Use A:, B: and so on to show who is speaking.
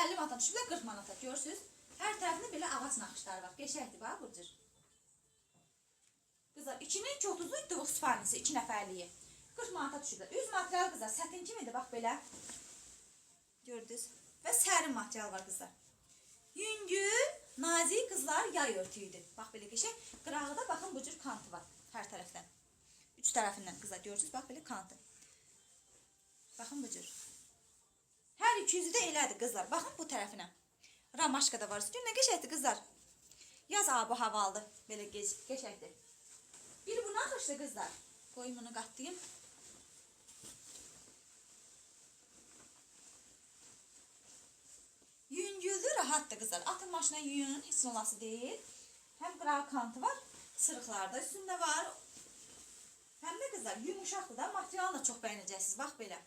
A: 50 manata düşüblər, 40 manata. Görürsüz? Hər tərəfində belə ağac naxışları var. Qəşəngdir bax bu cür. Qızlar 2230-luq duvıq süphanəsi 2 nəfərliyi. 40 manata düşüblər. Üz material qızlar sətin kimidir bax belə. Gördünüz? Və sərin material var qızlar. Yüngül, nazik qızlar yay örtüyüdür. Bax belə qəşəng. Qırağı da baxın bu cür kantı var hər tərəfdən. Üç tərəfindən qızlar görürsüz bax belə kantı. Baxın bu cür. Hər iki üzü də elədir qızlar. Baxın bu tərəfinə. Ramaşka da var. Gün nə qəşəngdir qızlar. Yaz abı havalıdır. Belə qəşəngdir. Bir bu naxışlı qızlar. Qoyum bunu qatlayım. Yüngüldür, rahatdır qızlar. Atın maşına yuyun, heç nə olası deyil. Həm qırağı kantı var, sırıqlar da üstündə var. Həm də qızlar yumuşaqdır da, materialını da çox bəyənəcəksiniz. Bax belə.